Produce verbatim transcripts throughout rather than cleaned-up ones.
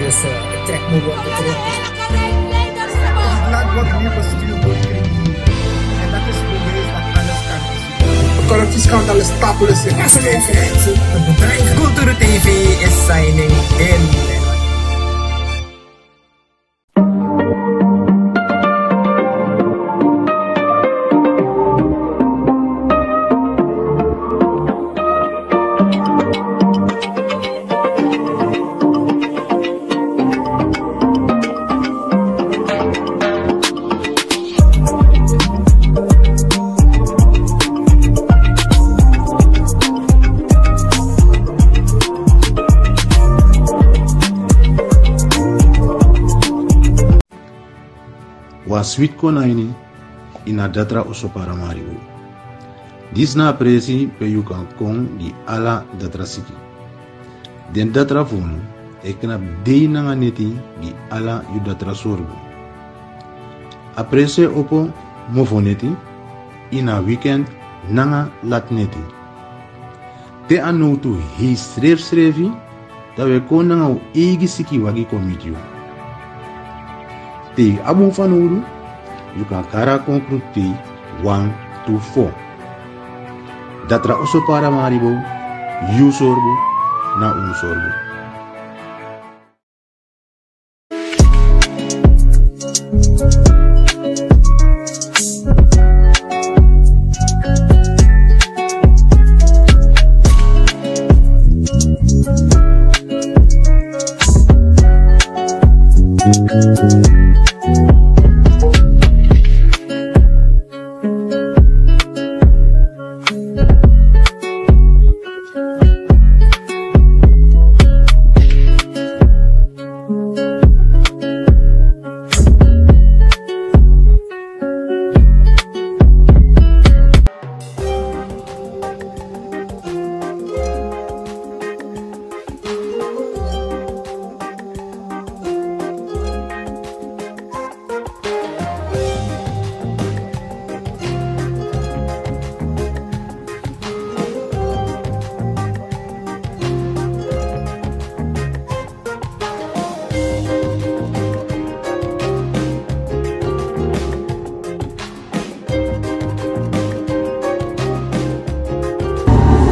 Dus, eh, ik trek mijn woorden terug. Het land wordt nu bestuurd door criminelen. En dat is bewijs dat alles kan gebeuren. Corruptieschandaal is stapelen. Culturu T V is signing in. Wan switi kon na ini, ini a datra oso Paramaribo. Disi na a presi pe yu kan kon gi ala datra siki. Den datra fu unu e knapu dei nanga neti gi ala yu datra sorgu. A presi e opo mofoneti, ini a weekend nanga latineti. Te a nowtu hei srefsrefi, dan wi e kon nanga un eigi sikiwagi kon miti yu. Te yu abi un fanowdu, yu kan kari a kon krutu tei wan tu fo. Datra oso Paramaribo, yu sorgu na un sorgu.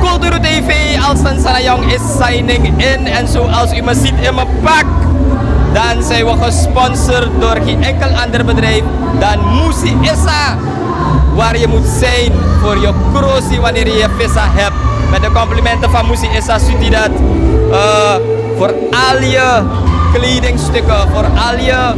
Culturu T V, Alston Sanayong is signing in. En zoals u me ziet in mijn pak, dan zijn we gesponsord door geen enkel ander bedrijf dan Musi Esa. Waar je moet zijn voor je krosi wanneer je je visa hebt. Met de complimenten van Musi Esa, ziet u dat, eh, voor al je kledingstukken, voor al je,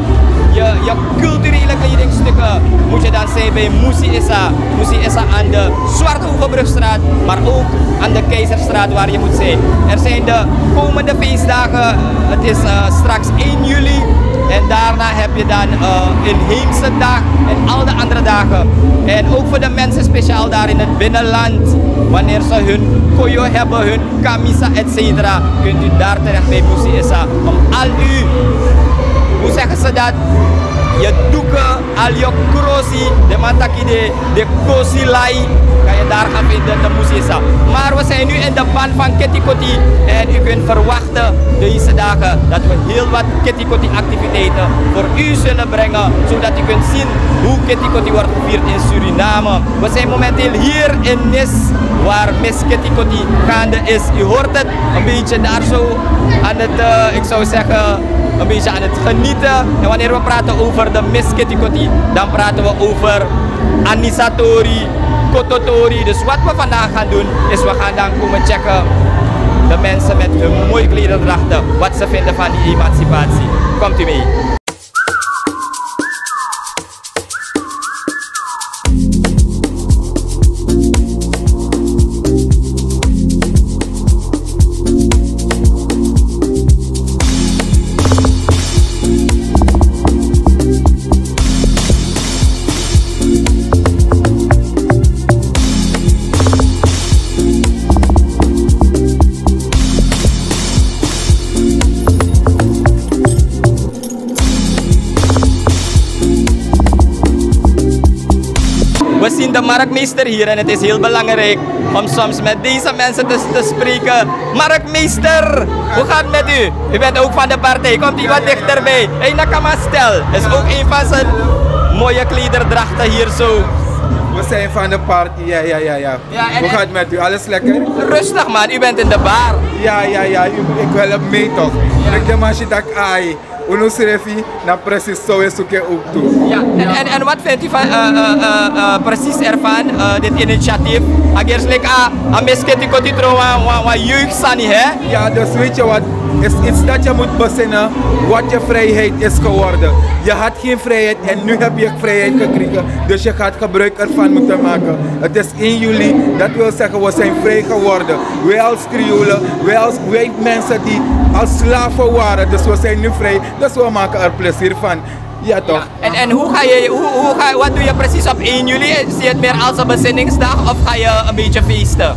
je, je culturele kledingstukken, moet je dan zijn bij Musi Esa. Musi Esa aan de Zwarthoevenbrugstraat, maar ook aan de Keizerstraat waar je moet zijn. Er zijn de komende feestdagen, het is, eh, straks één juli. En daarna heb je dan, eh, inheemse dag en al de andere dagen. En ook voor de mensen speciaal daar in het binnenland, wanneer ze hun koyo hebben, hun kamisa, et cetera, kunt u daar terecht bij Musi Esa om al uw, hoe zeggen ze dat? Je doeken, al je krosi, de man taki de, de kosi lai, kan je daar gaan vinden, de Musi Esa. Maar we zijn nu in de ban van Ketikoti en u kunt verwachten deze dagen dat we heel wat Ketikoti activiteiten voor u zullen brengen, zodat u kunt zien hoe Ketikoti wordt gevierd in Suriname. We zijn momenteel hier in Nis, waar Miss Ketikoti gaande is. U hoort het een beetje daar zo aan het, eh, ik zou zeggen, een beetje aan het genieten. En wanneer we praten over de Miss Ketikoti, dan praten we over Anisatori, Kototori. Dus wat we vandaag gaan doen, is we gaan dan komen checken de mensen met hun mooie klederdrachten, wat ze vinden van die emancipatie. Komt u mee. zien de marktmeester hier en het is heel belangrijk om soms met deze mensen te, te spreken. Marktmeester, hoe gaat het met u? U bent ook van de partij. Komt u wat dichterbij? Hey, Nakama Stel is ook een van zijn mooie klederdrachten hier zo. We zijn van de party, ja, ja, ja, ja. Ja, en hoe gaat het met u? Alles lekker? Rustig, man, u bent in de bar. Ja, ja, ja, u, ik help mee toch. Ja. Ik de man zit dat ai. Unu srefi na precies zo is ook toe. Ja, en, en, en wat vindt u van eh, eh, eh, eh, precies ervan, eh, dit initiatief? Agerslik a, a misketi koti tro wan, wan, wan jeugd sani, hè? Ja, dus weet je wat? Is iets dat je moet bezinnen, wat je vrijheid is geworden. Je had geen vrijheid en nu heb je vrijheid gekregen. Dus je gaat gebruik ervan moeten maken. Het is één juli, dat wil zeggen we zijn vrij geworden. Wij als Creolen, wij als, wij mensen die als slaven waren. Dus we zijn nu vrij, dus we maken er plezier van. Ja, toch? Ja. En, en hoe ga je, hoe, hoe ga, wat doe je precies op één juli? Zie je het meer als een bezinningsdag of ga je een beetje feesten?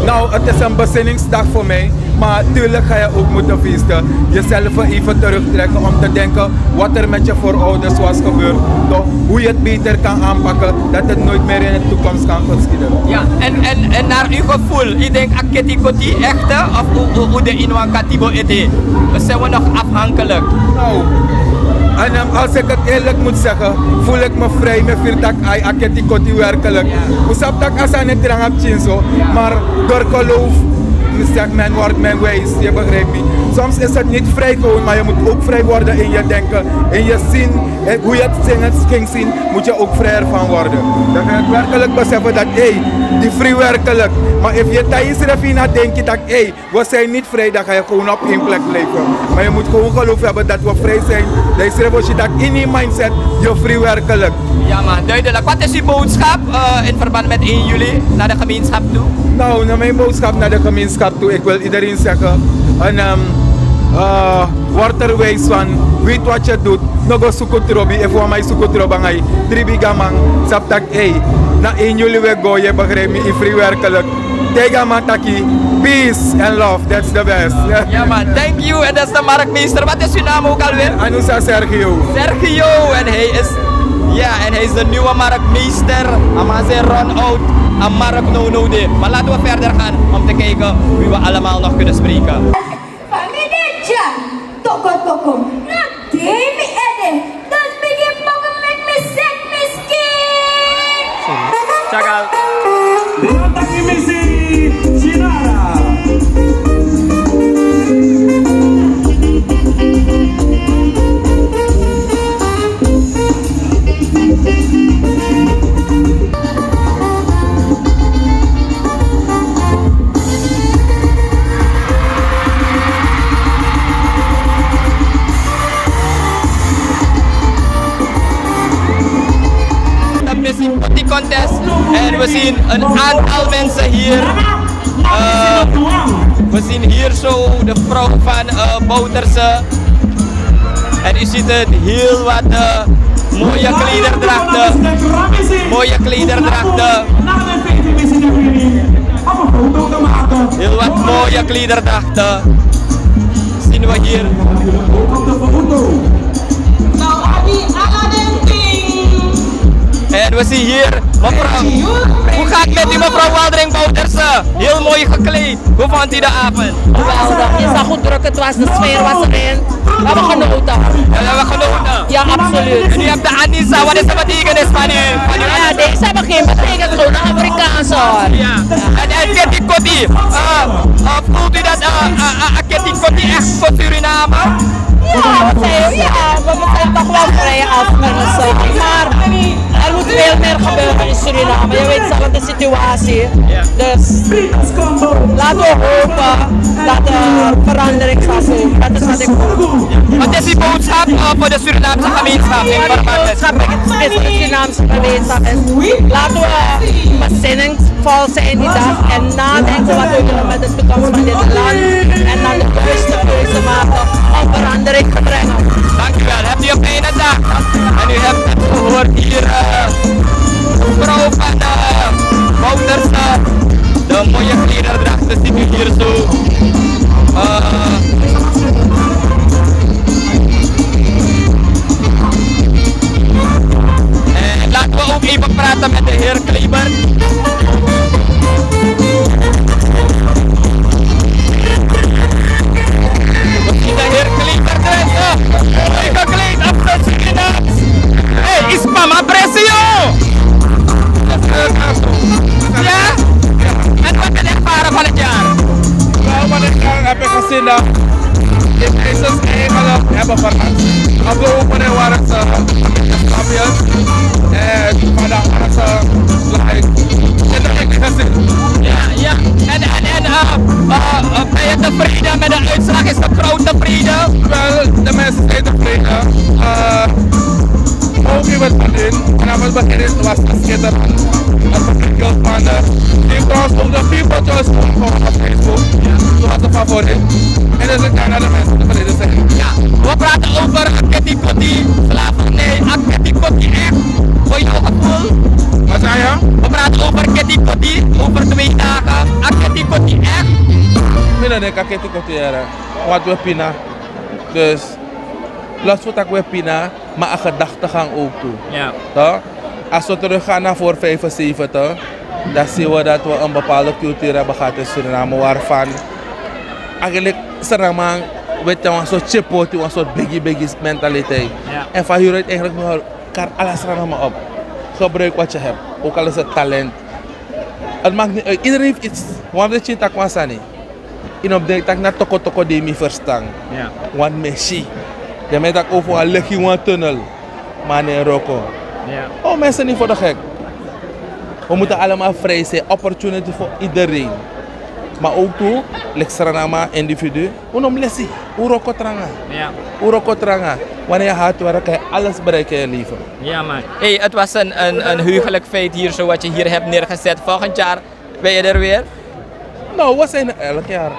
Nou, het is een bezinningsdag voor mij. Maar natuurlijk ga je ook moeten feesten. Jezelf even terugtrekken om te denken wat er met je voorouders was gebeurd. Toch? Hoe je het beter kan aanpakken, dat het nooit meer in de toekomst kan geschieden. Ja, en, en, en naar uw gevoel, u denkt aketi koti echte of u, u, u de inwan katibo ete? Zijn we nog afhankelijk? Nou, en ehm, als ik het eerlijk moet zeggen, voel ik me vrij, me feel dat ik aketi koti werkelijk. Ja. U sabi dat ik a sani e tranga pikin so, maar door geloof, zeg, men wordt men wijs, je begrijpt me. Soms is het niet vrij gewoon, maar je moet ook vrij worden in je denken, in je zin. En hoe je het zingen ging zien, moet je ook vrij ervan worden. Dan ga je werkelijk beseffen dat, hé, hey, die vrij werkelijk. Maar if je tijdens refina denkt dat, hé, hey, we zijn niet vrij, dan ga je gewoon op één plek blijven. Maar je moet gewoon geloof hebben dat we vrij zijn. Dan is er dat in die mindset, je vrij werkelijk. Ja, man, duidelijk. Wat is uw boodschap eh, in verband met één juli naar de gemeenschap toe? Nou, naar mijn boodschap naar de gemeenschap toe. Ik wil iedereen zeggen, een ehm, eh, word er wijs van, weet wat je doet. No go suku trobi, efu wan man e suku trobi nanga yu, tribi gaman, sabi taki, ei, na één juli we go, yu e begrijp mi, yu fri werkelijk. Tijga man taki, peace and love, that's the best. Ja man, thank you. En dat is de marktmeester. Wat is uw naam ook alweer? Anusa Sergio. Sergio, en hij is, ja, en hij is de nieuwe marktmeester. A man zijn run out a markt no no de. Maar laten we verder gaan om te kijken wie we allemaal nog kunnen spreken. Fa mi de dya, toko toko, na de mi ede, dus bigin poko meki mi seti mi skin. Tyagal. Lanta ki mi si, Sinara. Dat is een contest. En we zien een aantal mensen hier. Eh, we zien hier zo de vrouw van eh Bouterse. En u ziet het, heel wat eh, mooie klederdrachten. Mooie klederdrachten. Heel wat mooie klederdrachten zien we hier. En we zien hier mevrouw. Hoe gaat het met u, mevrouw Waldring Bouterse? Heel mooi gekleed. Hoe vond u de avond? Geweldig. Je zag hoe druk het was, de sfeer was erin. We hebben genoten. Ja, we hebben genoten. Ja, absoluut. En u hebt de Anissa, wat is de betekenis van u? Van u? Ja, deze hebben geen betekenis, gewoon een Afrikaanse hoor. Ja. En, en Ketty Kotti, eh, eh, voelt u dat eh, eh, eh, Ketty Kotti echt voor Suriname? Ja, we zijn, ja, we zijn toch wel vrij als mensen. Maar er moet veel meer gebeuren in Suriname. Je weet zelf de situatie. Ja. Dus laten we hopen dat er verandering zal komen. Dat is wat ik hoop. Wat is uw boodschap eh, voor de Surinaamse gemeenschap in verband met... Mijn boodschap is, is de Surinaamse gemeenschap is, laten we bezinningsvol zijn die dag en nadenken wat we willen met de toekomst van dit land. En dan de juiste keuze maken om verandering te brengen. Dank u wel. Hebt u een fijne dag. En u hebt het gehoord hier, eh, mevrouw van eh, Bouterse. De mooie klederdrachten ziet u hier zo. Eh, en laten we ook even praten met de heer Klee. De prijzen eigenlijk hebben verrast. Afgelopen waren ze een beetje stabiel. En vandaag waren ze, like, ze hebben gezien. Ja, ja. En, en, en eh, eh, eh, ben je tevreden met de uitslag? Is de crowd tevreden? Wel, de mensen zijn tevreden. Eh, Ook in het begin, vanaf het begin was het schitterend. Het publiek heel spannend. Die trouwens ook de People Choice Award op Facebook. Dat was de favoriet. En dus ik denk dat de mensen tevreden zijn. Ja, we praten over Kitty Kotti, slavernij, ah, Kitty Kotti echt. Voor jouw gevoel? Wat zei je? We praten over Kitty Kotti, over twee dagen. Ah, Kitty Kotti echt. Mi no denki a Kitty Kotti yere. Want we pina. Dus, los fu taki we pina. Maar a gedachtegang ook toe. Ja. Toch? Als we teruggaan naar voor vijfenzeventig, dan zien we dat we een bepaalde cultuur hebben gehad in Suriname, waarvan eigenlijk Sranan man, weet je, een soort chipoti, een soort biggie biggie mentaliteit. Ja. En van hieruit eigenlijk, no, kari ala Sranan man op. Gebruik wat je hebt, ook al is het talent. Het maakt niet uit, iedereen heeft iets. Want we zien dat qua sani. Yu no mus denki taki na toko toko de mi ferstan. Ja. Want mi e si. Den man e taki over wan legi wan tunnel. Ma a no e wroko. Ja. Oh, mensen niet voor de gek. We moeten allemaal vrij zijn. Opportunity voor iedereen. Maar ook toe, leki Sranan man, individu. Un no mus lesi. Un wroko tranga. Ja. Un wroko tranga. Wanneer je hard werkt, kan je alles bereiken in je leven. Ja, man. Hey, het was een, een, een heugelijk feit hier, zo wat je hier hebt neergezet. Volgend jaar ben je er weer? No, we zijn er elk jaar.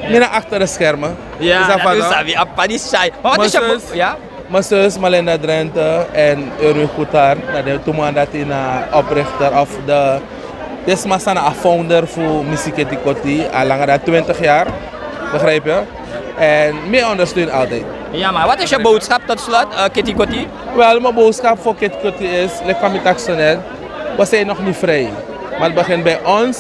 Mi na achter de schermen. Ja, dat is Sabi, Apa di Shai. Maar wat is je boodschap? Ja? Mijn zus Melinda Drenthe en Erwin Coutard, dat de toeman dat in, eh, oprichter of de, dit is maar sana a founder voor Misi Kitty Kotti, al langer dan twintig jaar, begrijp je? En meer ondersteun altijd. Ja, maar wat is je boodschap tot slot, eh, Kitty Kotti? Wel, mijn boodschap voor Kitty Kotti is, leki mi taki so net, we zijn nog niet vrij. Maar het begint bij ons.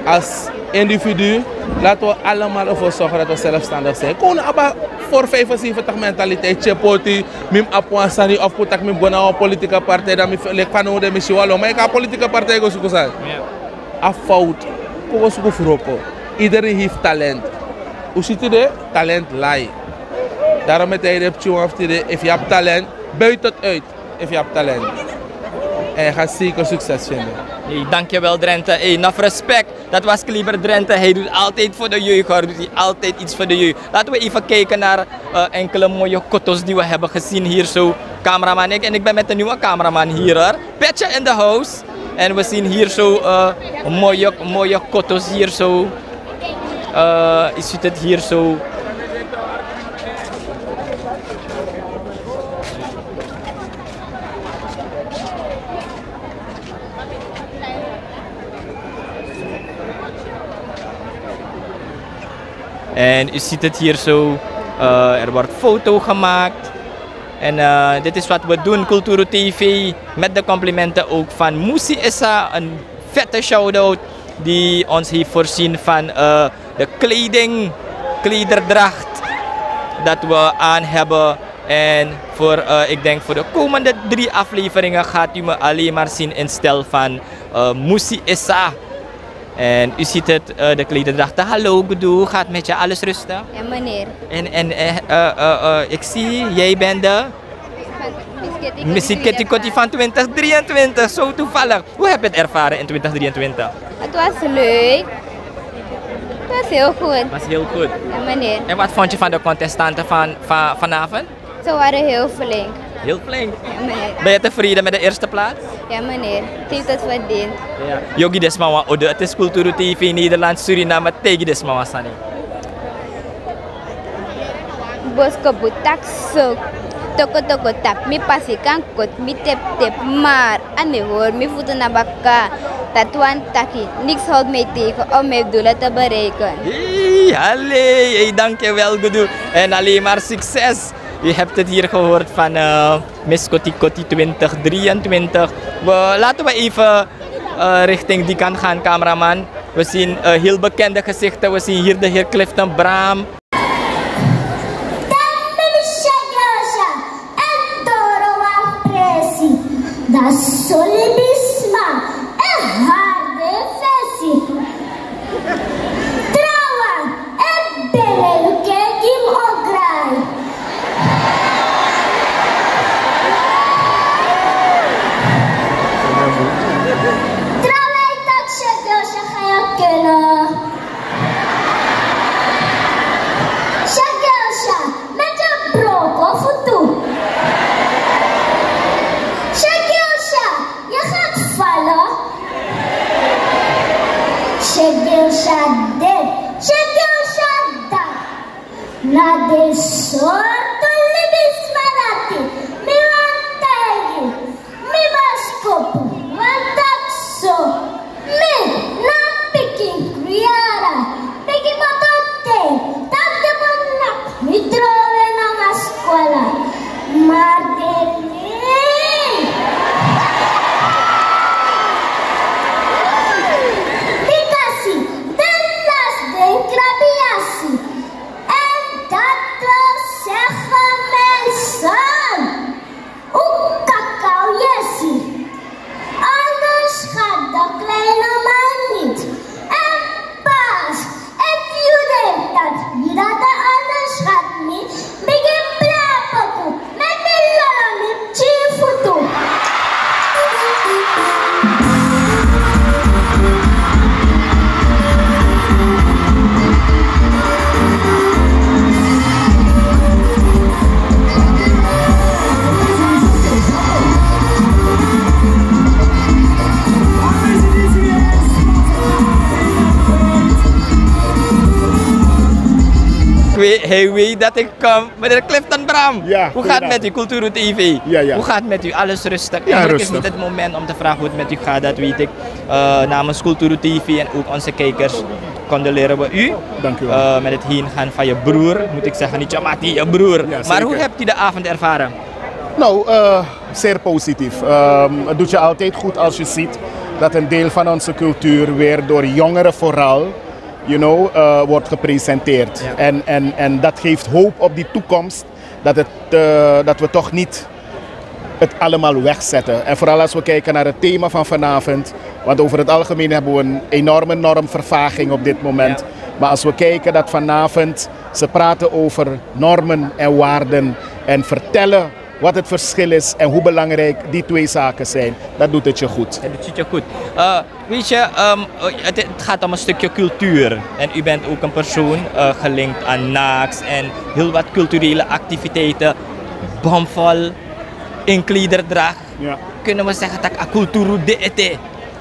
Als individu, laten we allemaal ervoor zorgen dat we zelfstandig zijn. Kon aba voor vijfenzeventig mentaliteit, chipoti, mi mus abi wan sani of kon taki mi mus go na wan politieke partij, dan mi leki fanowdu mi si wan lo, maar ik ga politieke partij go suku sani. Ja. A fout. Kon go suku fu wroko. Iedereen heeft talent. Un si tide, talent lai. Daarom mi e taigi den pikin wan fu tide, efu yu abi talent, buit het uit. Efu yu abi talent. En je gaat zeker succes vinden. Hey, dankjewel Drenthe. Hey, enough respect. Dat was Kleber Drenthe. Hij doet altijd voor de jeugd, hoor. Doet hij altijd iets voor de jeugd. Laten we even kijken naar, eh, enkele mooie kotos die we hebben gezien hier zo. Cameraman, ik, en ik ben met een nieuwe cameraman hier, hoor. Petje in the house. En we zien hier zo, eh, mooie, mooie kotos hier zo. Eh, u ziet het hier zo. En u ziet het hier zo, eh, er wordt foto gemaakt. En, eh, dit is wat we doen, Kulturu T V, met de complimenten ook van Musi Issa, een vette shout-out die ons heeft voorzien van, eh, de kleding, klederdracht dat we aan hebben. En voor, eh, ik denk voor de komende drie afleveringen gaat u me alleen maar zien in stijl van, eh, Musi Issa. En u ziet het, eh, de klederdrachten. Hallo, Gudu, gaat met je alles rustig? Ja, meneer. En, en, eh, eh, eh, eh, ik zie, jij bent de Misi Kitty Kotti van twintig drieëntwintig, zo toevallig. Hoe heb je het ervaren in twintig drieëntwintig? Het was leuk. Het was heel goed. Was heel goed. Ja, meneer. En wat vond je van de contestanten van, van, vanavond? Ze waren heel flink. Heel flink? Ja, meneer. Ben je tevreden met de eerste plaats? Ja, meneer. Ik heb het verdiend. Ja. Yu o gi den sma wan odi, het is Kulturu T V Nederland, Suriname, taigi den sma wan sani. Boskopu taki so, toko toko tapu mi pasi kan koti mi teptep, maar a no e hori mi futu na baka. Dati wani taki, niks houdt mij tegen om mijn doelen te bereiken. Hey, allee, hey, dankjewel, Gudu. En alleen maar succes. U hebt het hier gehoord van, eh, Miss Kotti Kotti twintig drieëntwintig. We, laten we even, eh, richting die kant gaan, cameraman. We zien, eh, heel bekende gezichten. We zien hier de heer Clifton Braam. Tambe mi syeki losi en doro wan presi. Dan so libisma e hari den fesi. Trawan e bere luku en gi Sortu libisma dati, mi wani taigi. Mi boskopu wani taki so: mi na pikin kriara, pikin moto te, taki de bun na mi trowe nanga skwala. Mar de lei, bikasi den lasi den krabiasi, èn dati wil segi: mi son, un kakau yesi. Onderschat de kleine man niet. En pas, efu yu denki dati yu dati onderschat mi, bigin play poku, meki mi lolo mi pikin futu. Hij weet dat ik kom. Meneer Clifton Bram, hoe gaat het met u? Culturu T V. Hoe gaat het met u? Alles rustig? Eigenlijk is niet het moment om te vragen hoe het met u gaat, dat weet ik. Eh, namens Culturu T V en ook onze kijkers condoleren we u. Dank u wel. Eh, met het heen gaan van je broer, moet ik zeggen, niet je mati, je broer. Ja, zeker. Maar hoe hebt u de avond ervaren? Nou, eh, zeer positief. Ehm, het doet je altijd goed als je ziet dat een deel van onze cultuur weer door jongeren vooral, you know, eh, wordt gepresenteerd. Ja. En, en, en dat geeft hoop op die toekomst, dat het, eh, dat we toch niet het allemaal wegzetten. En vooral als we kijken naar het thema van vanavond, want over het algemeen hebben we een enorme normvervaging op dit moment. Ja. Maar als we kijken dat vanavond ze praten over normen en waarden en vertellen wat het verschil is en hoe belangrijk die twee zaken zijn, dan doet het je goed. Het doet je goed. Eh, weet je, ehm, het, het gaat om een stukje cultuur. En u bent ook een persoon, eh, gelinkt aan NAKS en heel wat culturele activiteiten. Bomvol in klederdracht. Ja. Kunnen we zeggen dat culturu de ete?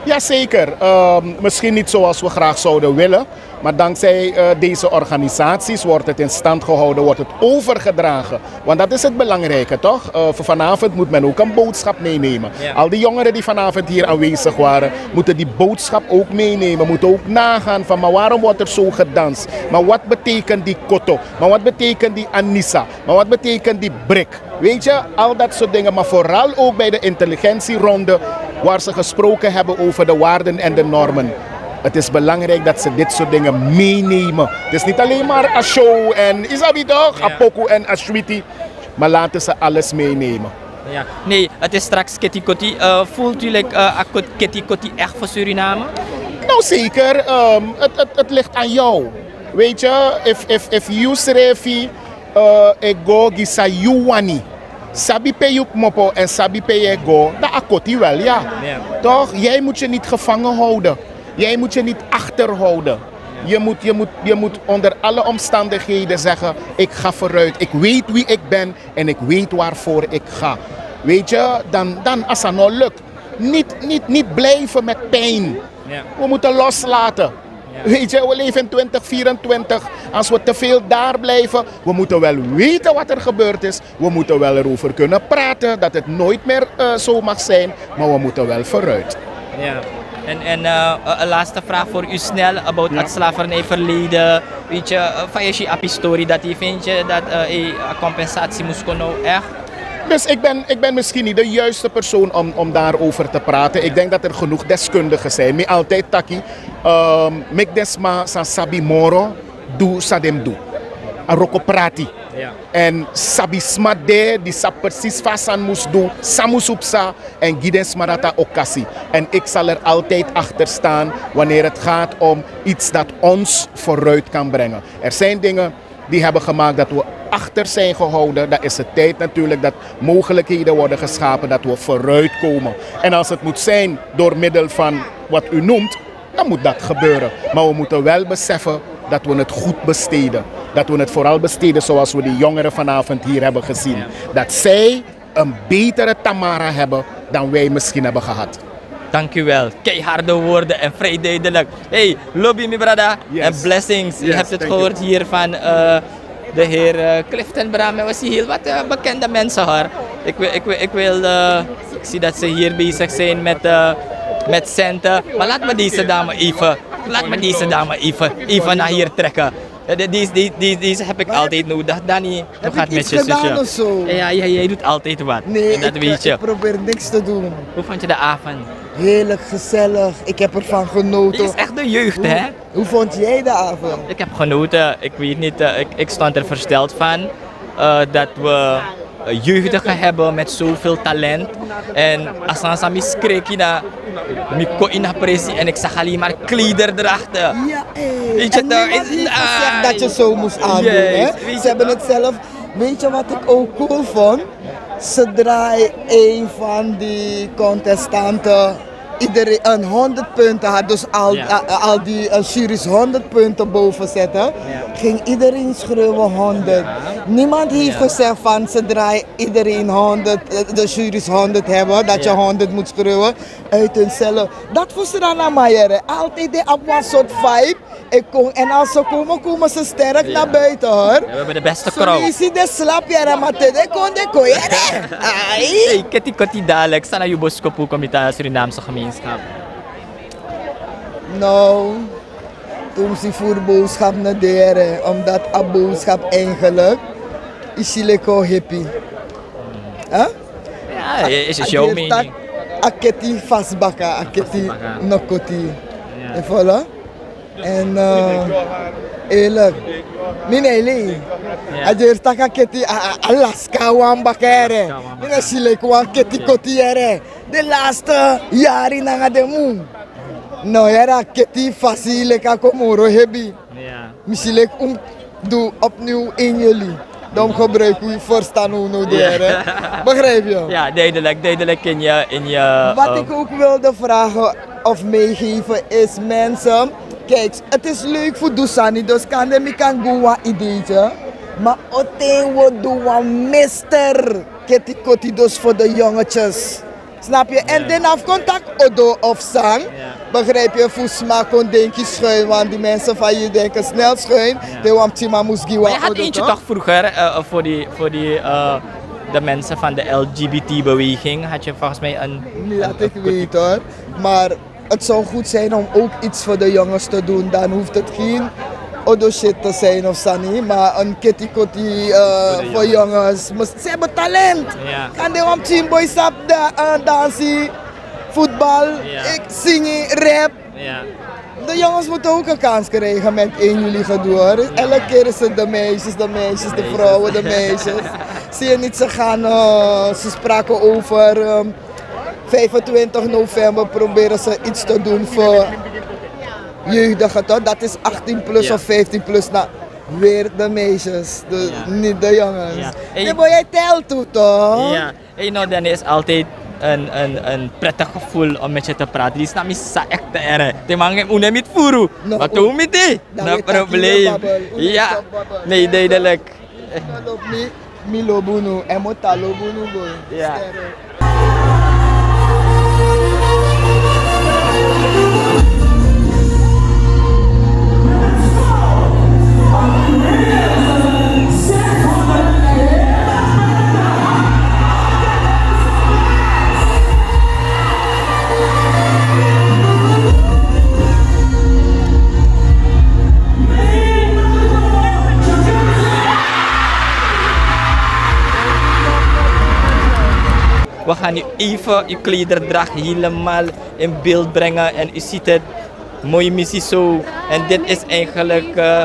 Jazeker. Ehm, misschien niet zoals we graag zouden willen. Maar dankzij, eh, deze organisaties wordt het in stand gehouden, wordt het overgedragen. Want dat is het belangrijke, toch? Eh, voor vanavond moet men ook een boodschap meenemen. Ja. Al die jongeren die vanavond hier aanwezig waren, moeten die boodschap ook meenemen, moeten ook nagaan van: maar waarom wordt er zo gedans? Maar wat betekent die koto? Maar wat betekent die anisa? Maar wat betekent die brik? Weet je, al dat soort dingen, maar vooral ook bij de intelligentieronde, waar ze gesproken hebben over de waarden en de normen. Het is belangrijk dat ze dit soort dingen meenemen. Het is niet alleen maar a show en, isabi toch, a poku en a sweetie, maar laten ze alles meenemen. Ja. Nee, het is straks Ketty Kotti. Eh, voelt u, like, eh, a kot-, Ketty Kotti echt voor Suriname? Nou, zeker. Ehm, het, het, het ligt aan jou. Weet je, if, if, if yu srefi, eh, e go gi san yu wani, sabi pe yu kmopo en sabi pe yu e go, dan a koti wel, ja. Ja. Toch? Jij moet je niet gevangen houden. Jij moet je niet achterhouden. Ja. Je moet, je moet, je moet onder alle omstandigheden zeggen: ik ga vooruit. Ik weet wie ik ben en ik weet waarvoor ik ga. Weet je, dan, dan als het nou lukt. Niet, niet, niet blijven met pijn. Ja. We moeten loslaten. Ja. Weet je, we leven in twintig vierentwintig. Als we te veel daar blijven, we moeten wel weten wat er gebeurd is. We moeten wel erover kunnen praten dat het nooit meer, eh, zo mag zijn, maar we moeten wel vooruit. Ja. En, en, eh, eh, een laatste vraag voor u snel about het slavernijverleden. Weet je, eh, van je api story, dat die vind je dat, eh, eh, compensatie moest kunnen echt. Dus ik ben, ik ben misschien niet de juiste persoon om, om daarover te praten. Ik denk dat er genoeg deskundigen zijn. Mi altijd taki, ehm, meki den sma san sabi moro, du san den mus du. A wroko prati. Ja. En sabi sma de, di sabi precies fa a sani mus du, san mus psa, en gi den sma dati a okasi. En ik zal er altijd achter staan wanneer het gaat om iets dat ons vooruit kan brengen. Er zijn dingen die hebben gemaakt dat we achter zijn gehouden, dan is het tijd natuurlijk dat mogelijkheden worden geschapen, dat we vooruitkomen. En als het moet zijn door middel van wat u noemt, dan moet dat gebeuren. Maar we moeten wel beseffen dat we het goed besteden. Dat we het vooral besteden zoals we die jongeren vanavond hier hebben gezien. Ja. Dat zij een betere Tamara hebben dan wij misschien hebben gehad. Dank u wel. Keiharde woorden en vrij duidelijk. Hey, lobi mi brada. Yes. En blessings. Yes, thank you. U hebt het gehoord hier van, eh, De heer eh, Clifton Bram, en we zien heel wat eh, bekende mensen hoor. Ik, wil- ik, wil- ik wil eh, ik zie dat ze hier bezig zijn met, eh, met centen. Maar laat me deze dame even, laat me deze dame even, even naar hier trekken. Eh, de- Deze, deze, deze, deze heb ik altijd nodig. Danny, hoe gaat het met je zusje? Ja, ja, jij doet altijd wat. En dat weet je. Ik probeer niks te doen. Hoe vond je de avond? Heerlijk, gezellig. Ik heb ervan genoten. Dit is echt de jeugd, hè? Hoe vond jij de avond? Ik heb genoten. Ik weet niet, eh, ik, ik stond er versteld van eh, dat we eh, jeugdigen hebben met zoveel talent. En als dan sami skreki na mi kon in presi en ik zag alleen maar klederdrachten. Ja, eh. Weet je, en toch, niemand is- heeft gezegd dat je zo moest aandoen, hè? Juist, weet je Ze hebben toch? Het zelf. Weet je wat ik ook cool vond? Ze draaien een van die contestanten iedereen een honderd punten had, dus al, Ja. eh, al die eh, juries honderd punten boven zetten, Ja. ging iedereen schreeuwen honderd. Ja. Niemand heeft Ja. gezegd van ze draaien iedereen honderd, eh, de juries honderd hebben, dat je Ja. honderd moet schreeuwen uit hunzelf. Dat voor Srana Maier, hè. Altijd de op een soort vibe. Ik kon, en als ze komen, komen ze sterk Ja. naar buiten hoor. Ja, we hebben de beste crowd. Zo is het, de slap, ja, maar te de kon, de kon, ja, hè. Ai. Hey, keti koti dadelijk. Sana yu boskopu komita Surinaamse gemeenschap. Nou, toen ze voor boodschap naar deren, omdat a boodschap eigenlijk is je lekker happy. Hè? Ja, is, is jouw mening. A keti fasbaka, a keti Fasbaka. Nokoti. Ja. Je follow? En eh, eerlijk, mi na e lei. Ja. A deri taki a keti, a, a, a laska wan baka ere. Laska wan baka. Mi na si leki wan keti Oké. Koti ere. De laatste yari nanga de mun. No, yara keti fasi leki a kon moro hebi. Ja. Mi si leki un du opnieuw in jullie. Dan gebruik u verstand hoe nou de Ja. Here. Begrijp je? Ja, duidelijk, duidelijk in je, in je Wat eh, ik ook wilde vragen of meegeven is mensen, kijk, het is leuk voor Dusani, dus kan de mi kan go wan ideetje, maar oteen we doen wan mister keti koti dus voor de jongetjes. Snap je? En Ja. Den af contact odo of sang. Ja. Begrijp je? Fu sma kon denki schuin, want die mensen van je denken snel schuin. Ja. De wamtima mus gi Maar wan je had odo eentje toch? Toch vroeger eh, voor die, voor die eh, de mensen van de L G B T-beweging had je volgens mij een. Laat een ik weten hoor. Maar het zou goed zijn om ook iets voor de jongens te doen. Dan hoeft het geen odo shit te zijn of sani, maar een kitty koti eh, Voor de voor jongens. Jongens. Ze hebben talent. Ja. Kan de wamtima boy sap da- eh, dansi, voetbal, Ja. Ik, zingen, rap. Ja. De jongens moeten ook een kans krijgen met één juli gedoe. Elke keer is het de meisjes, de meisjes, de Meisjes. Vrouwen, de meisjes. Zie je niet, ze gaan, eh, ze spraken over ehm, vijfentwintig november proberen ze iets te doen voor jeugdigen, toch? Dat is achttien plus Ja. Of vijftien plus. Nou, weer de meisjes, de, Ja. Niet de jongens. Ja. Hey. De boy, hij telt toe, toch? Ja. Hey, nou, dan is altijd een, een, een prettig gevoel om met je te praten. Die snap me sa echt te erg. De man, hoe neem je het voor u? No, wat doen we die? No probleem. Ja, nee, duidelijk. Mi lobi unu, en mi o tan lobi unu go. Ja. We gaan nu even uw klederdracht helemaal in beeld brengen. En u ziet het, mooi missie zo. En dit is eigenlijk eh,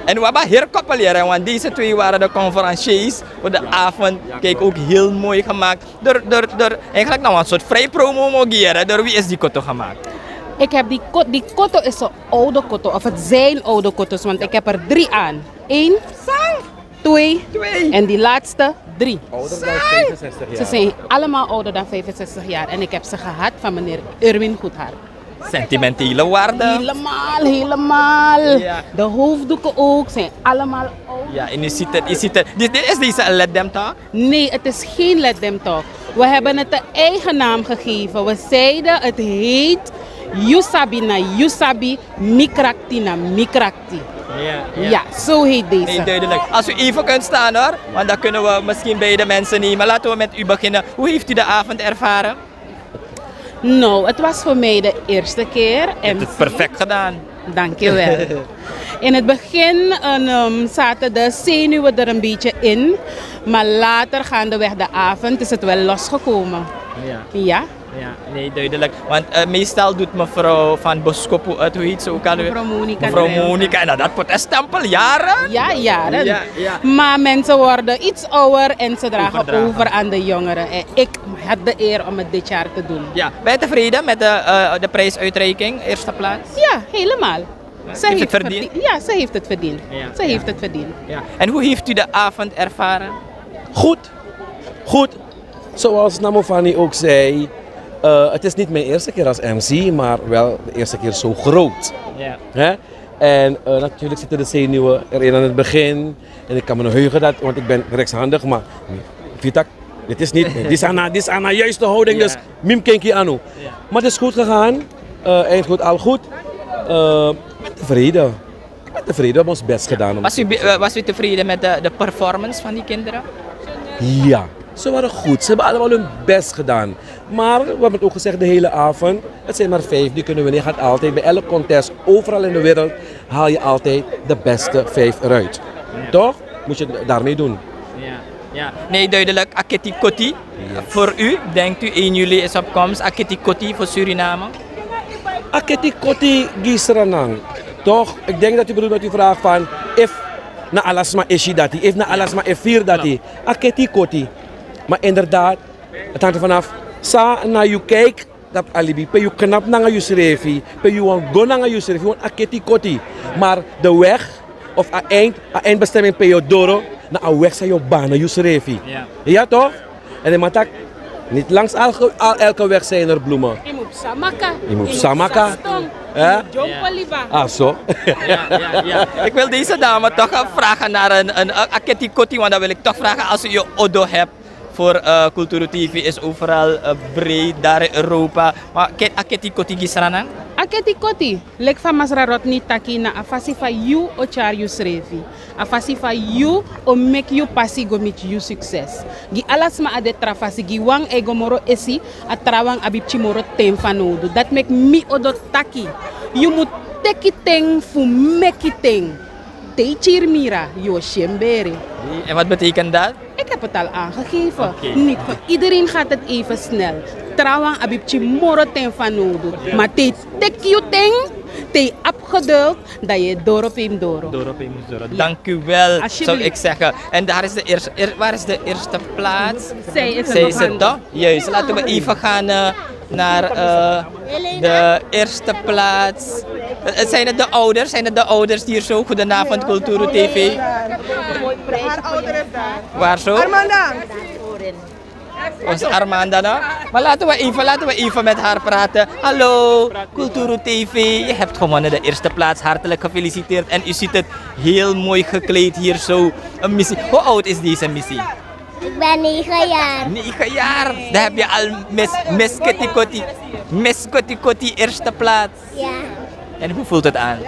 en we hebben hier koppel hier, hè, want deze twee waren de conferenciers voor de avond. Kijk, ook heel mooi gemaakt. Door, door, door, eigenlijk nou een soort vrij promo mogen hier, hè. Door wie is die koto gemaakt? Ik heb die, ko- die koto is een oude koto, of het zijn oude kotos, want ik heb er drie aan. Eén, twee, Twee. En die laatste, drie. Ouder dan vijfenzestig jaar. Ze zijn allemaal ouder dan vijfenzestig jaar. En ik heb ze gehad van meneer Erwin Goedhart. Sentimentele waarde. Helemaal, helemaal. Ja. De hoofddoeken ook zijn allemaal oud. Ja, en u ziet het, u ziet het. Dit, dit is deze Let Them Talk? Nee, het is geen Let Them Talk. We hebben het een eigen naam gegeven. We zeiden het heet Yusabi na Yusabi, Mikrakti na Mikrakti. Ja, zo heet deze. Nee, duidelijk. Als u even kunt staan hoor, want dan kunnen we misschien beide mensen nemen. Laten we met u beginnen. Hoe heeft u de avond ervaren? Nou, het was voor mij de eerste keer. Je hebt het perfect gedaan. Dankjewel. In het begin, ehm, zaten de zenuwen er een beetje in. Maar later, gaandeweg de avond, is het wel losgekomen. Ja. Ja. Ja, nee, duidelijk. Want eh, meestal doet mevrouw van Boskopu het, hoe heet ze ook alweer? Mevrouw Monica. Mevrouw Monica. En dat, dat wordt een stempel, jaren? Ja, jaren. Ja, ja. Maar mensen worden iets ouder en ze dragen over aan de jongeren. En ik had de eer om het dit jaar te doen. Ja, ben je tevreden met de, eh, de prijsuitreiking, eerste plaats? Ja, helemaal. Ze heeft het verdiend? Ja, ze heeft het verdiend. Ja, ze heeft het verdiend. Ja. En hoe heeft u de avond ervaren? Goed. Goed. Zoals Namofani ook zei, eh, het is niet mijn eerste keer als M C, maar wel de eerste keer zo groot. Ja. Hè? En eh, natuurlijk zitten de zenuwen erin aan het begin. En ik kan me nog heugen dat, want ik ben rechtshandig, maar Vitak, dit is niet, dit is aan, dit is aan de juiste houding, dus mim kenki anu. Ja. Maar het is goed gegaan, eh, eind goed, al goed. Eh, ik ben tevreden. Ik ben tevreden, we hebben ons best gedaan. Was u, be- eh, was u tevreden met de, de performance van die kinderen? Ja, ze waren goed. Ze hebben allemaal hun best gedaan. Maar we hebben het ook gezegd de hele avond. Het zijn maar vijf, die kunnen we niet. Je gaat altijd bij elk contest, overal in de wereld, haal je altijd de beste vijf eruit. Toch? Moet je daarmee doen. Ja, ja. Nee, duidelijk. Aketi Koti. Voor u, denkt u één juli is op komst. Aketi Koti voor Suriname. Aketi Koti gi Sranan. Toch? Ik denk dat u bedoelt met uw vraag van if na alasma isi dati, if na alasma e firi dati. Aketi Koti. Maar inderdaad, het hangt er vanaf. Sa na yu kijkt, dat alibi. Pe yu knap nanga yu srefi, pe yu wan go nanga yu srefi, wan aketi Koti. Maar de weg of a eind, a eindbestemming pe yu doro, na a weg san yu bana yu srefi. Ja. Ja, toch? En de matak, niet langs al, al elke weg zijn er bloemen. Je moet samaka. Je moet samaka. Hè? Jompo liba. Ah, zo. Ja, ja, ja. Ik wil deze dame toch gaan vragen naar een, een, een aketi Koti, want dan wil ik toch vragen als u je odo hebt. Voor eh, Kulturu T V is overal eh, breed, daar in Europa. Maar aketi Koti gi Sranan? Aketi Koti, leki fa Masra Rodney taki, na a fasi fa yu o tyari yu srefi. A fasi fa yu o meki yu pasi go miti yu sukses. Gi ala sma a de tra fasi, gi wan e go moro esi, a trawan abi pikin moro ten fanowdu. Dati meki mi odo taki, yu mu teki ten fu meki ten. Te yu kiri mira, yu o si en bere. En wat betekent dat? Ik heb het al aangegeven. Niet voor iedereen gaat het even snel. Trawan abi pikin moro ten fanowdu. Maar te yu teki yu ten, te yu abi geduld, dan yu e doro pe yu mus doro. Doro pe yu mus doro. Dank u wel, zou ik zeggen. En daar is de eerste, waar is de eerste plaats? Zij is het toch? Juist, laten we even gaan eh, naar eh, de eerste plaats. Eh, zijn het de ouders? Zijn het de ouders die hier zo? Goedenavond, Kulturu T V. Waar zo? Armanda. Onze Armanda, no? Maar laten we even, laten we even met haar praten. Hallo, Kulturu T V. Je hebt gewonnen de eerste plaats. Hartelijk gefeliciteerd. En u ziet het heel mooi gekleed hier zo. Een missie. Hoe oud is deze missie? Ik ben negen jaar. Negen jaar? Dan heb je al mis, misketi koti. Misketi koti, eerste plaats. Ja. En hoe voelt het aan?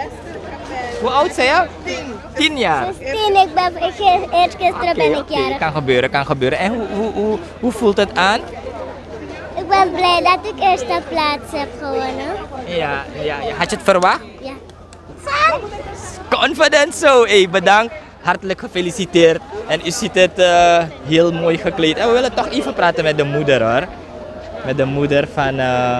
Hoe oud zijn je? Tien jaar. Tien, ik ben, ik, eerst gisteren ben ik jarig. Oké, kan gebeuren, kan gebeuren. En hoe, hoe, hoe, hoe voelt het aan? Ik ben blij dat ik eerste plaats heb gewonnen. Ja, ja, ja. Had je het verwacht? Ja. Confident zo. Hey, bedankt. Hartelijk gefeliciteerd. En u ziet het eh, heel mooi gekleed. En we willen toch even praten met de moeder, hoor. Met de moeder van eh,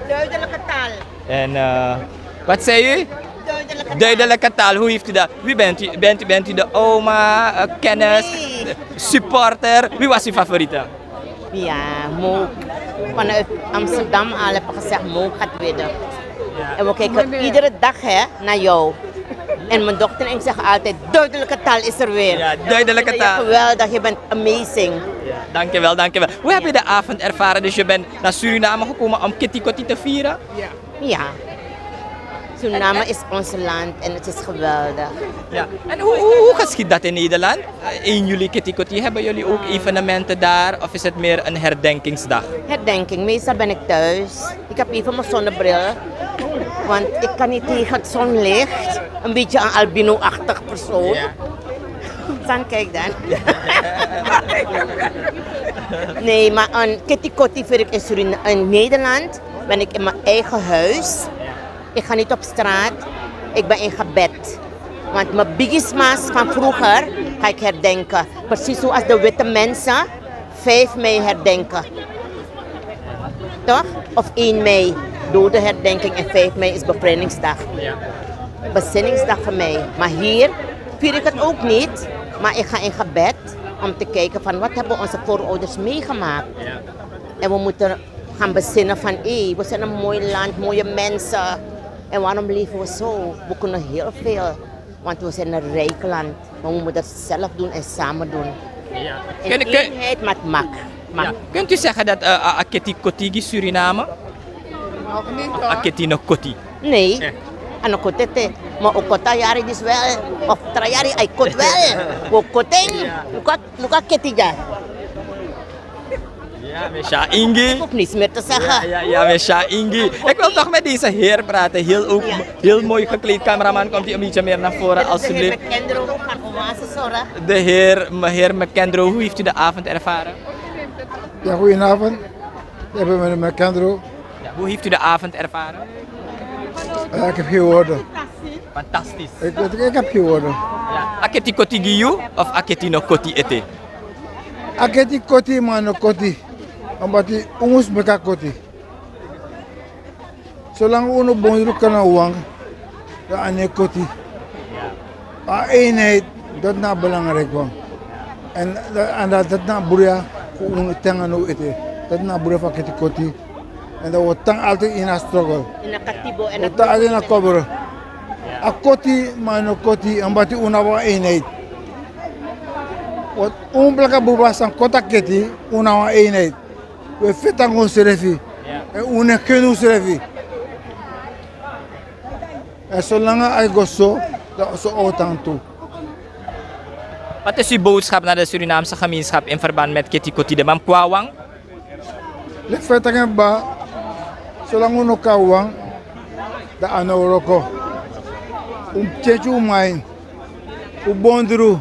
Duidelijke taal. En eh, wat zei u? Duidelijke taal. Duidelijke taal. Hoe heeft u dat? Wie bent u? Bent u, bent u de oma, eh, kennis, supporter? Wie was uw favoriete? Ja, Mo. Vanuit Amsterdam al heb ik gezegd, Mo gaat winnen. En we kijken iedere dag, hè, naar jou. En mijn dochter en ik zeggen altijd, duidelijke taal is er weer. Ja, duidelijke taal. Geweldig, je bent amazing. Ja, dankjewel, dankjewel. Hoe heb je de avond ervaren? Dus je bent naar Suriname gekomen om Kitty Kotti te vieren? Ja. Ja. Suriname is ons land en het is geweldig. Ja. En hoe, hoe, hoe geschiet dat in Nederland? Eh, één juli Ketty Kotti, hebben jullie ook evenementen daar of is het meer een herdenkingsdag? Herdenking. Meestal ben ik thuis. Ik heb even mijn zonnebril, want ik kan niet tegen het zonlicht. Een beetje een albino-achtig persoon. Ja. San kijk dan. Nee, maar een Ketty Kotti vind ik in Suriname, in Nederland ben ik in mijn eigen huis. Ik ga niet op straat. Ik ben in gebed. Want mijn bigisma's van vroeger ga ik herdenken. Precies zoals de witte mensen vijf mei herdenken. Toch? Of één mei, dodenherdenking, en vijf mei is bevrijdingsdag. Ja. Bezinningsdag voor mij. Maar hier vier ik het ook niet. Maar ik ga in gebed om te kijken van wat hebben onze voorouders meegemaakt. Ja. En we moeten gaan bezinnen van, hé, we zijn een mooi land, mooie mensen. En waarom leven we zo? We kunnen heel veel, want we zijn een rijk land. Maar we moeten het zelf doen en samen doen. Ja. In eenheid met mak. Mak. Ja. Kunt u zeggen dat, eh, a, a Ketty Kotti gi Suriname? Nog niet, hoor. A Ketty no Kotti? Nee. Eh. A no Kotti te. Maar ook Kotti yari dus wel. Of tra yari ai Kotti wel. We Kotti. Ja. Look at, look at Ketty daar. Ja, Mesha Ingi. Ik hoef niets meer te zeggen. Ja, ja, ja, Mesha Ingi. Ik wil toch met deze heer praten. Heel, ook, ja, heel mooi gekleed. Cameraman, komt u een beetje meer naar voren, alstublieft. De heer McKendro van Oase Sora. De heer, meneer McKendro, hoe heeft u de avond ervaren? Ja, goedenavond. Ik ben meneer McKendro. Ja, hoe heeft u de avond ervaren? Ja, ik heb geen woorden. Fantastisch. Ik, ik, ik heb geen woorden. Ja. A Ketty Kotti gi yu of a Ketty no Kotti ete? A Ketty Kotti, ma a no Kotti. Omdat un mus meki a Kotti. Zolang unu bondru kan na wan, dan a no e Kotti. A eenheid, dat na belangrijk wan. En, en dat, dat na bruya, fu unu ten a no ete. Dat na bruya fu a Ketty Kotti. En dan we tan altijd in a struggle. In a katibo, en we tan altijd in a kobro. A Kotti, ma a no Kotti, en bati unu na wan eenheid. Want un blaka buba san koti a Ketty, unu na wan eenheid. We feti nanga unsrefi. Ja. En un no e kenki unsrefi. En zolang a e go so, dan so o tan tu. Wat is uw boodschap naar de Surinaamse gemeenschap in verband met Ketty Kotti, de Mamkwawan? Leki fa yu taki en, baa, solanga un no kon na wan, dan a no o wroko. Un mus tyentyi un mind, un bondru,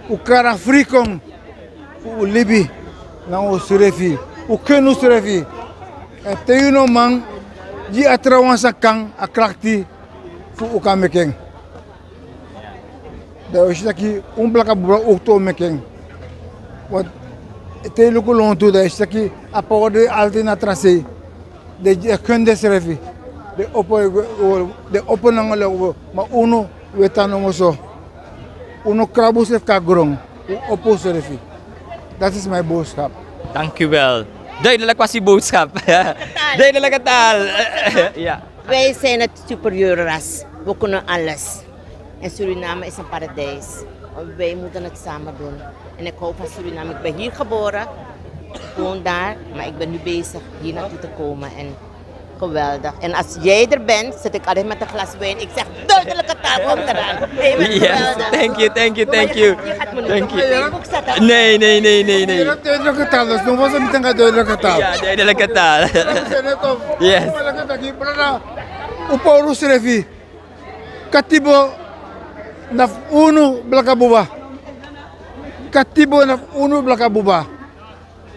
un kari a fri kon fu un libi nanga unsrefi, un kenki unsrefi. Èn te yu no man gi a trawan san kan a krakti fu un kan meki en. Dan yu o si taki un blaka buba owktu o meki en. Want te yu luku lontu, dan yu o si taki a power de altijd na tra sei. Den e kenki densrefi. Den opo, den opo nanga leg, ma unu, un e tan nomo so. Un no krabu unsrefi kon na gron. Un opo unsrefi. Dat is mijn boodschap. Dank u wel. Duidelijk was uw boodschap. Duidelijke taal. Ja. Wij zijn het superieur ras. We kunnen alles. En Suriname is een paradijs. Wij moeten het samen doen. En ik hou van Suriname. Ik ben hier geboren. Ik woon daar. Maar ik ben nu bezig hier naartoe te komen. En geweldig. En als jij er bent, zit ik altijd met een glas wijn. Ik zeg duidelijke taal, komt eraan. Hey, je bent geweldig. Yes, thank you, thank you, thank you. Doe maar, je gaat, je gaat me niet op mijn Facebook zetten. Nee, nee, nee, nee, nee. Duidelijke taal, dus no was het meteen duidelijke taal. Ja, duidelijke taal. Yes. Un power unsrefi. Katibo na fu unu blaka buba. Katibo na fu unu blaka buba.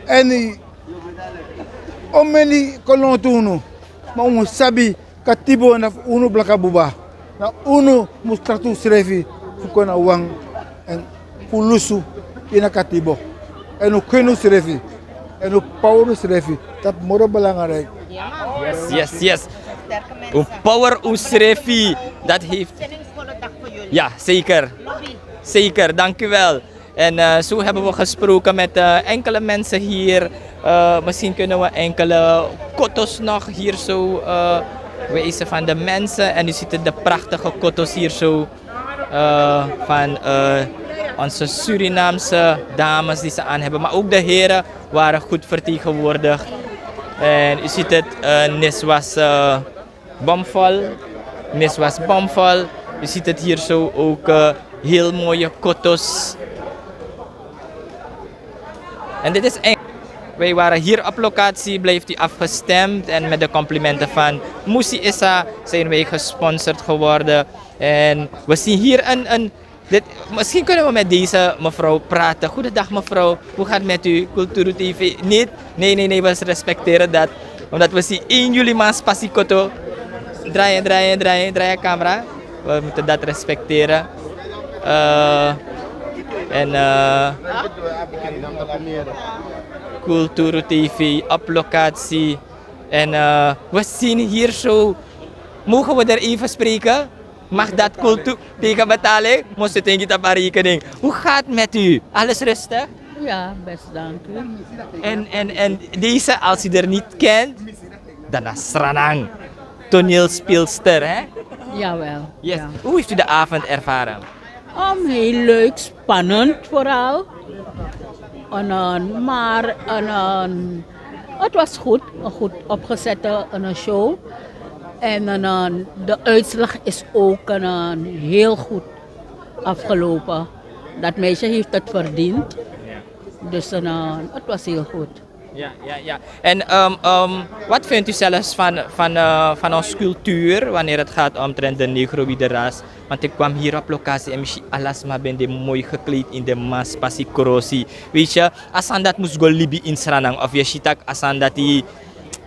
Èn omeni kon lontu unu. Ma un mus sabi, katibo na fu unu blaka buba. Na unu mus trakti unsrefi fu kon na wan. Èn fu lusu ini a katibo. Èn un kenki unsrefi. Èn un power unsrefi. Dati moro belangrijk. Yes, yes, yes. Un power unsrefi. Dat heeft... Ja, zeker. Zeker, dank u wel. En, eh, zo hebben we gesproken met, eh, enkele mensen hier. Eh, misschien kunnen we enkele kotos nog hier zo, eh, wijzen van de mensen. En u ziet het, de prachtige kotos hier zo, eh, van, eh, onze Surinaamse dames die ze aan hebben. Maar ook de heren waren goed vertegenwoordigd. En u ziet het, eh, Nis was, eh, bomvol. Mis was bomvol. U ziet het hier zo ook, eh, heel mooie kotos. En dit is eigenlijk, wij waren hier op locatie, blijft u afgestemd. En met de complimenten van Musi Issa zijn wij gesponsord geworden. En we zien hier een, een dit, misschien kunnen we met deze mevrouw praten. Goedendag mevrouw, hoe gaat het met u? Kulturu T V? Niet? Nee, nee, nee, we respecteren dat. Omdat we zien één juli maanspasikoto. Draaien, draaien, draaien, draaien camera. We moeten dat respecteren. Eh, en eh Kulturu T V op locatie. En eh, we zien hier zo. Mogen we er even spreken? Mag dat, kultu tegen betaling? Moest u denken dat rekening. Hoe gaat het met u? Alles rustig? Ja, best, dank u. En, en, en deze, als u er niet kent, dan is Sranang. Toneelspeelster, hè? Jawel. Yes. Ja. Hoe heeft u de avond ervaren? Um, heel leuk, spannend vooral. En, eh, maar en, eh, het was goed, een goed opgezette een show. En eh, de uitslag is ook eh, heel goed afgelopen. Dat meisje heeft het verdiend. Dus eh, het was heel goed. Ja, ja, ja. En ehm, ehm, wat vindt u zelfs van, van, eh, van ons cultuur wanneer het gaat omtrent de negro wie de ras? Want ik kwam hier op locatie en misschien alles maar ben de mooi gekleed in de maspasi krosi. Weet je, Asan dat mus go libi in Sranang of je ziet dat Asan dat hij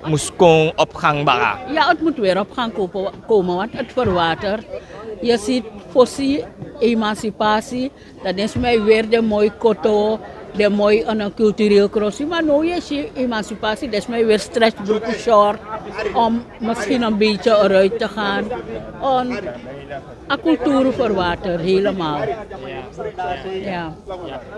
mus kon op gang baga. Ja, het moet weer op gang kopen- komen, want het verwatert. Je ziet fosi emancipatie, dat is mij weer de mooi koto, de mooi een cultureel crossing. Maar nu je ziet emancipatie, dat is mij weer stretchbroek short om misschien een beetje eruit te gaan. En a cultuur verwatert helemaal. Ja.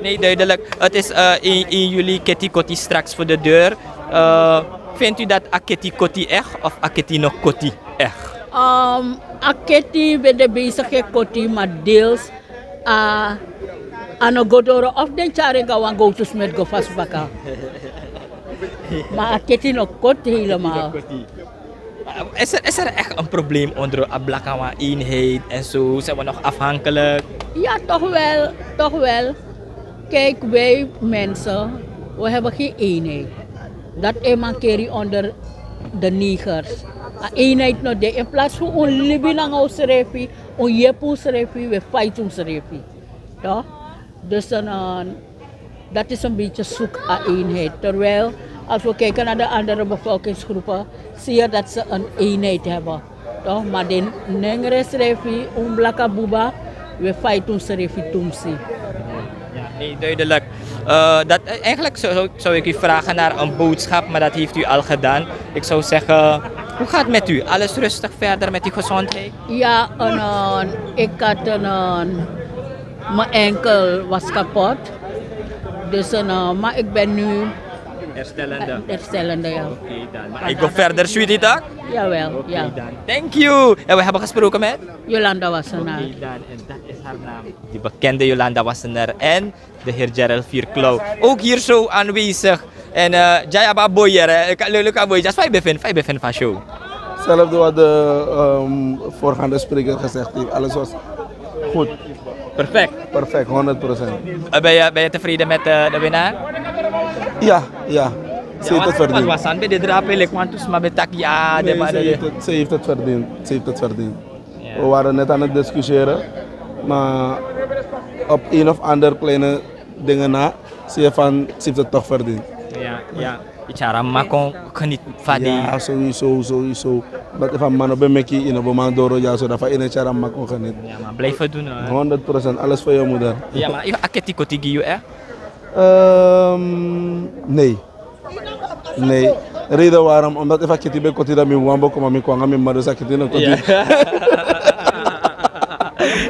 Nee, duidelijk. Het is eh, één, één juli, Ketty Kotti straks voor de deur. Eh, vindt u dat a Ketty Kotti echt of a Ketty no Kotti echt? Um, a Ketty ben de bezige Kotti, maar deels a a no go doro of den tyari en go wan go tu smet go fasi baka. Maar a Ketty no Kotti helemaal. Is er, is er echt een probleem onder a blakawa eenheid en zo? Zijn we nog afhankelijk? Ja, toch wel, toch wel. Kijk, wij mensen, we hebben geen eenheid. Dat e mankeri onder de negers. A eenheid no de, in plaats van un libi nanga unsrefi, un yepi unsrefi, we fight unsrefi. Toch? Dus een, eh, dat is een beetje zoek aan eenheid. Terwijl, als we kijken naar de andere bevolkingsgroepen, zie je dat ze een eenheid hebben. Toch? Maar de nengre srefi, un blaka buba, we fight unsrefi tumsi. Ja, nee, duidelijk. Eh, dat, eh, eigenlijk zou, zou, zou ik u vragen naar een boodschap, maar dat heeft u al gedaan. Ik zou zeggen, hoe gaat het met u? Alles rustig verder met uw gezondheid? Ja, een, eh, ik had een, eh, mijn enkel was kapot. Dus eh, maar ik ben nu herstellende. Herstellende, ja. Oké dan. Maar ik wil verder, sweetie, toch? Jawel, ja. Oké dan. Thank you. En we hebben gesproken met? Jolanda Wassenaar. Oké dan. En dat is haar naam. Die bekende Jolanda Wassenaar en de heer Gerald Vierklauw. Ook hier zo aanwezig. En eh, Jai Abba Boyer, hè. Leuke boy. Just fa yu ben fan, fa yu ben fan van show. Hetzelfde wat de ehm, voorgaande spreker gezegd heeft. Alles was goed. Perfect. Perfect, honderd procent. Eh, ben, je, ben je tevreden met eh, de winnaar? Ja, ja. Ze heeft het verdiend. Wasan ben de drape, like, want to sma ben taki, ja, de Nee, ze heeft het, ze heeft het verdiend. Ze heeft het verdiend. Ja. We waren net aan het discussiëren, maar op een of ander kleine dingen na, zie je van, ze heeft het toch verdiend. Ja, ja. Yu tyari a mma kon geniet fa a dei. Ja, sowieso, sowieso. Dat if a mma no ben meki, yu no ben man doro dyaso, dan fa yu no e tyari a mma kon geniet. Ja, maar blijf het doen, hoor. Honderd procent, alles voor je moeder. Ja, maar a Ketty Kotti gi yu, hè? Ehm, nee. Nee. Reden waarom, omdat if a Ketty ben Kotti dan mi wan bo kon, maar mi kon nanga mi mma, dus a Ketty no Kotti. Ja.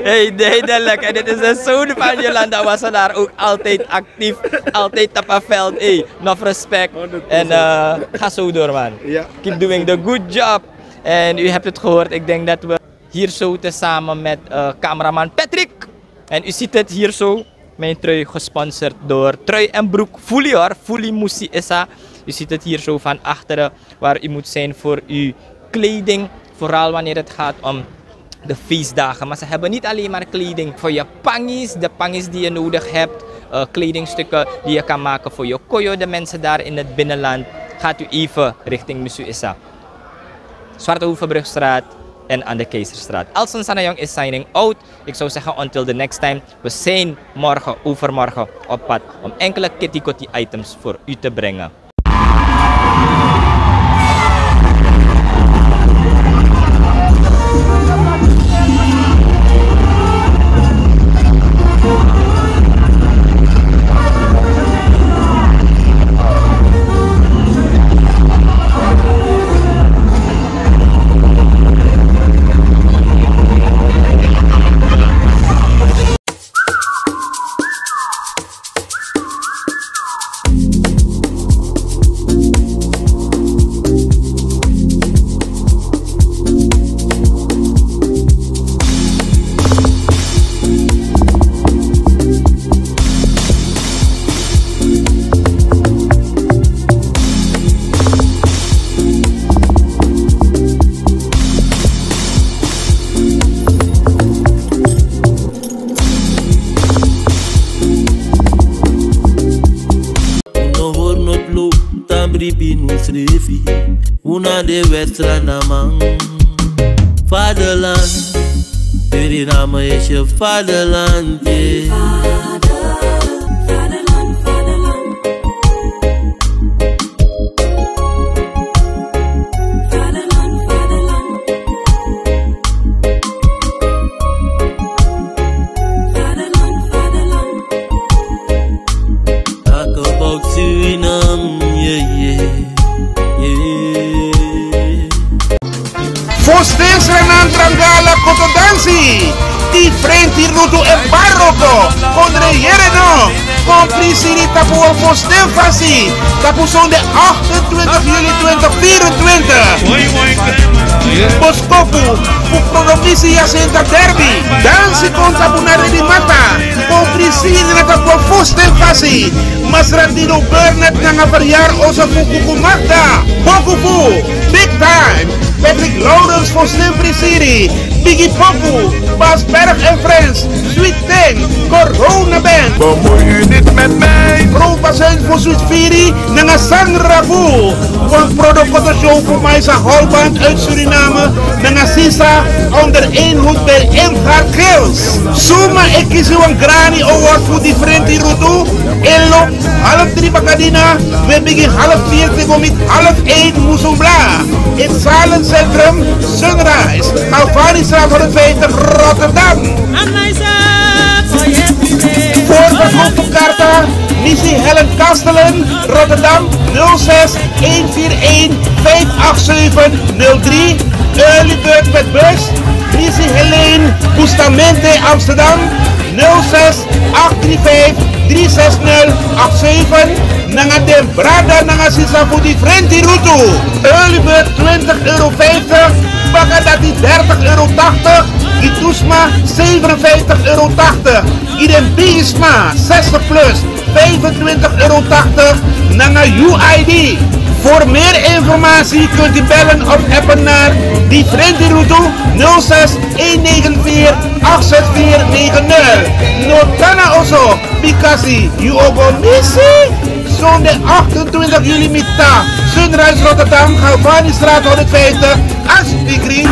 Hey, duidelijk. En dit is de zoon van Jolanda Wassenaar, ook altijd actief, altijd op het veld. Hey, nog respect. Honderd procent. En eh, ga zo door, man. Ja. Keep doing the good job. En u hebt het gehoord, ik denk dat we hier zo tezamen met eh, cameraman Patrick. En u ziet het hier zo. Mijn trui gesponsord door Trui en Broek. Fully hoor, fully Musi Issa. U ziet het hier zo van achteren waar u moet zijn voor uw kleding. Vooral wanneer het gaat om de feestdagen. Maar ze hebben niet alleen maar kleding voor je pangies, de pangies die je nodig hebt, eh, kledingstukken die je kan maken voor je koyo, de mensen daar in het binnenland. Gaat u even richting Musu Isa. Zwarte Hoevenbrugstraat en aan de Keizerstraat. Elson Sanayong is signing out. Ik zou zeggen, until the next time. We zijn morgen, overmorgen op pad om enkele kitty kotti items voor u te brengen. Un no hori noti lo, tan bribi un srefi. Un na de wèt Srananman. Vaderland, Suriname is je vaderland, yeah. Talk about Suriname, yeah, yeah, yeah. Fosten Sranan Trangala Koto Dansi. Di Frenti Rutu e Baroko. Kondre yere no. Kon prisiri tapu wan fosten fasi. Tapu sonde achtentwintig juli twintig vierentwintig. Boskopu, fu Prodomisi Jacinta Derby. Dansi kon tapu na Redi Mata. Kon prisiri na tapu fosten fasi. Masra Dino Burnett nanga Verjaar Oso fu Kuku Magda. Bokufu, Big Time. Patrick Lawrence fosten prisiri. Bigi Poku, Bas Berg en Friends, Sweet Thing, Corona Band. Bemoei u niet met mij. Bro Bazuin fu Sweet Firi, nanga Sangragu. Wan Prodo Koto Show fu Maisa Holband uit Suriname, nanga Sisa, onder één hoed bij Imhart Gills. Suma e kisi wan Grammy Award fu Di Frenti Rutu, elo, half drie bakadina, we bigin half vier te go miti half één musumbla. In Zalencentrum, Sunrise, Galvanistraat honderdvijftig, Rotterdam. Voor de grote karta, Missie Helen Kastelen, Rotterdam, nul zes één vier één vijf acht zeven nul drie. Early bird met bus, Missie Helene, Bustamante, Amsterdam, nul zes acht drie vijf drie zes nul acht zeven. Nanga den brada nanga sisa fu Di Frenti Rutu. Early bird twintig euro vijftig, baka dati dertig euro tachtig, gi tu sma zevenenvijftig euro tachtig, gi den bigi sma zestig plus vijfentwintig euro tachtig nanga U I D. Voor meer informatie kunt u bellen of appen naar Di Frenti Rutu nul zes één negen vier acht zes vier negen nul. No tan na oso, bikasi yu o go misi. Zondag achtentwintig juli miti Sunrise Rotterdam, Galvanistraat honderdvijftig, Aspigri.